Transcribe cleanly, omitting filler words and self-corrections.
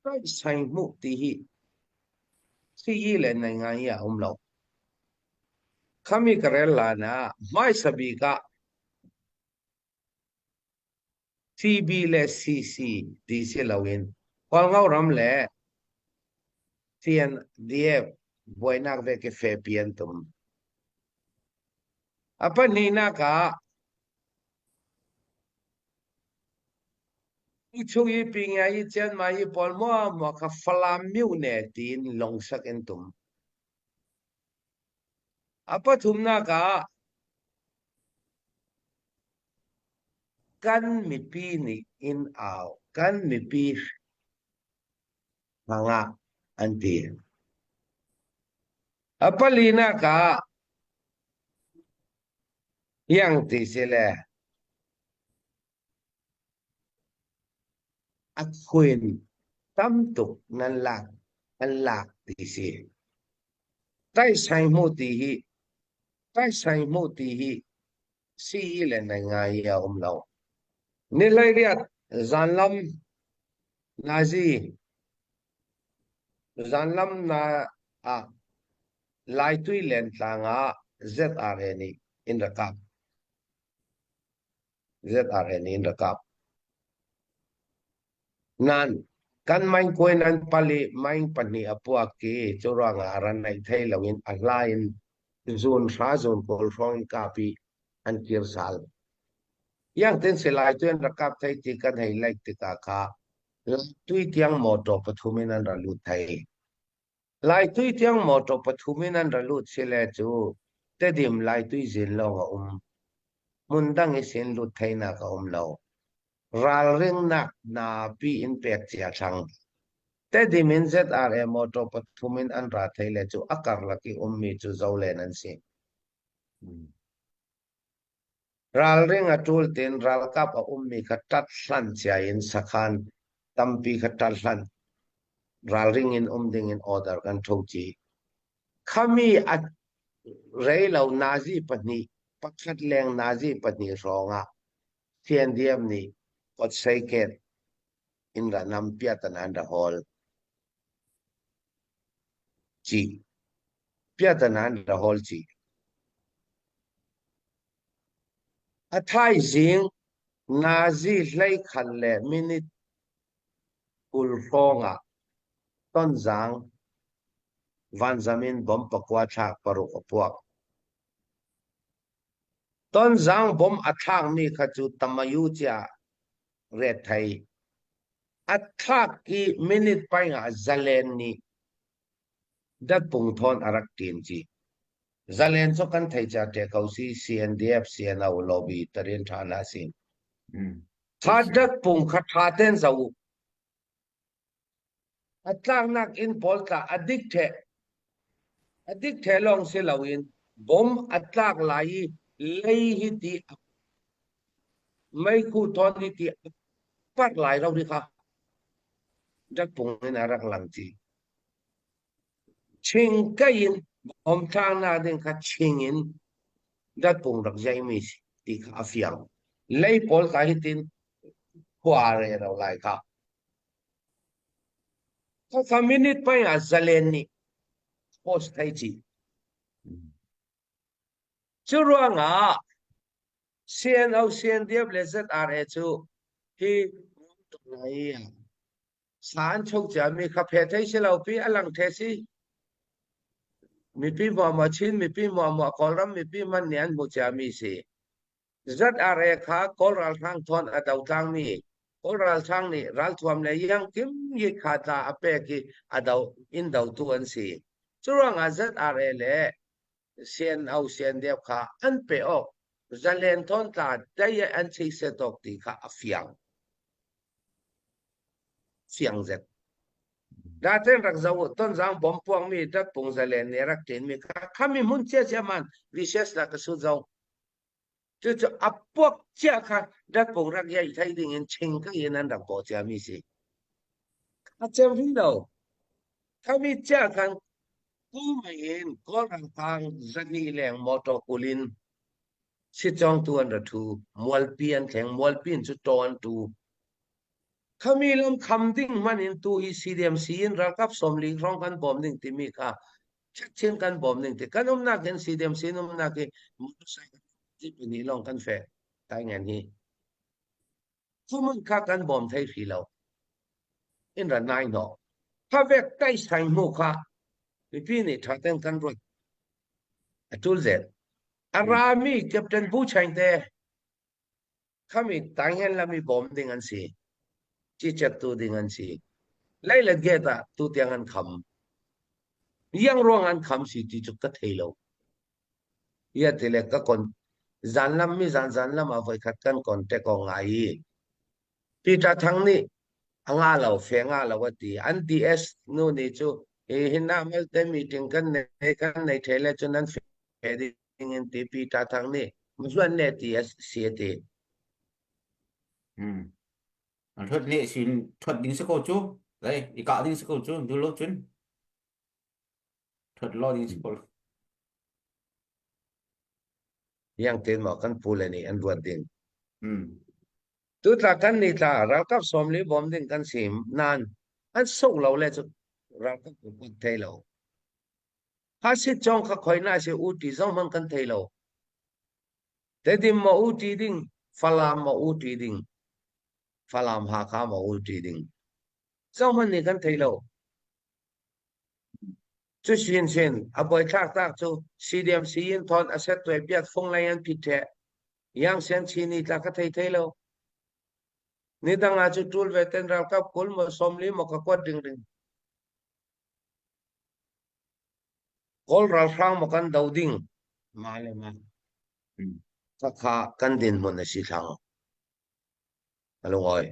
Taisai hmuh ti hi sii le nai ngai a um lo. Khami ka rel lan ah hmaisa bik ah CB le CC ti si loin Hualngo ram le CNDF buainak ve ke fepi an tum. A pahnihnak ah Chung i pingia i Chiangmai i pawl muamua kha Falam myone tiin lungsak in tum. A pathumnak ah kan mipi nih in au, kan mipi hmangah an ti. A palinak ah iang ti si le A khuin tam tuk nan lak an lak ti si. Taisai hmuh ti hi taisai hmuh ti hi sii le nai ngai a um lo. Ni 18 zanlam nazi zanlam na ah Laitui lentlang ah ZRA nih in rak kap. ZRA nih in rak kap. Nan kan maing kuai nan pali maing pahnih a puak i cu ruangah ran naih thei loin a hla in zun hra zun kawl hrawng in kap i an kir sal. Yang tin silai tu an rak kap thei ti kan hei laik tikah kha tui tiang motor pathum in an ra lut thei. Laitui tiang motor pathum in an ra lut sile cu Tedim Laitui zin lawng a um. Hmun dang i sin lut theinak a um lo. Ralringnak napi in pek cia thlang. Tedim in ZRA motor pathum in an ra thei le cu a karlak i ummi cu zolen an si. Ralring a ṭul tiin ralkap a ummi kha ṭat hlan cia in sakhan tampi kha ṭat hlan ralring in um dingin order kan ṭho chih. Khami a rei lo nazi pahnih, pakhat leng nazi pahnih hrawng ah CNDF nih kawtseiket in ra nam piatan an ra hawl chih. Piatan an ra hawl chih. A thaizing nazi hleikhat le minute 20 hrawng ah Tonzang vanzam in bomb pakua thlak paruk a puak. Tonzang bomb a thlakmi kha cu Tamayu cia ret thei. A thlak i minute paing ah Zalen nih datpung thawn a rak ṭin chih. Zalen cu kan thei cia te ko si CNDF CNO lobby tarin ṭha na si. Kha datpung kha ṭha ten zoh u. A tlaknak inn pawl tla a dik ṭheh. A dik ṭheh lawng si loin bom a tlak lai i lei hi ti meikhu thawn hi ti a parh lai lo ri kha datpung in a rak lang ci. Chingkai in bom tlaknak ding kha ching in datpung rak zeimi si ti kha a fiang. Lei pawl ka hitin khua re ro lai kha. Khakha minute pai ah zalen nih post thei chih. Cu ruangah CNO, CNDF le ZRA cu hi sa an cho ciami kha phe thei si lo pi a lang the si. Mipi muamua Chin mipi muamua Kawlram mipi man nih an hmu ciami si. ZRA kha Kawl ralhrang thawn a do tlangmi Kawl ralhrang nih ralthuam le iangkim yikha tla a pek i a do in dotu an si. Curuangah ZRA le CNO CNDF kha an pe awk zalen thawn tla dei an chei set awk ti kha a fiang. Fiang zet. Daten rak zo tonzang bom puangmi datpung zalen nih rak ṭinmi kha khami hmun cia cia man VCS la ka sut zo. Cucu a puak cia kha datpung rak iai thai ding in ching ka in an rak bawh ciami si. A cem rih lo. Khami cia khan kumai in Kawl ralhrang zahnih leng motor kulin sitcawngtu an ra ṭhu. Mualpi an thleng. Mualpi in cu taw an tu. Khami lam kham ding hmanh in tu hi CDMC in ralkap 40 hrawng kan bawm ding timi kha chin kan bawm ding ti kan umnak in CDMC in umnak hi motorcycle nih lawng kan feh tai ngan hi Cumun kha kan bawm thei hri lo. In ra nai no. Kha vek tai sai mu kha mipi nih tha ten kan ruat. A tul zel. A rami Captain Bu Chaing te khami tanghen lami bawm ding an si. Ci chet tu ding an si. Leilet gate ah tu tiang an kham. Yang ruang an kham si ti cu ka thei lo. Ia ti le ka kon zanlam mi zan zanlam ah voikhat kan contact ko ngai i Peter Thang nih a nga lo fe nga lo a ti. An DS nu nih cu hi hin ah malte meeting kan nei kan nei the le cun an fe ding in ti Peter Thang nih mazuan ne ti a si a ti. Hmm. An thuat ne sin thuat ding si ko cu. Dai, i kah ding si ko cu. Du lo cun. Thuat lo ding si ko. Yang ten maw kan pu le nih an ruat ding. Hmm. Tutla kan ni tla ralkap 40 bawm ding kan sim nan an sung lo le cu ralkap kan thei lo. Ha sit chong kha khoi na si u ti zong hmang kan thei lo. Tedim ma u ti ding, Falam ma u ti ding, Falam Hakha ma u ti ding. Zong hmanh nih kan thei lo. Cu sinsin a buaithlak tak cu CDM siyin thawn a set tuai piat fung lei an phit ṭheh. Yang Sian Chin i tla ka thei thei lo. Ni dang ah cu ṭul ve ten ralkap 20 maw 40 maw ka kuat ringring. Kawl ralhrang maw kan do ding mah le mah. Khakha kan dinhmun a si thlang. A lungawi.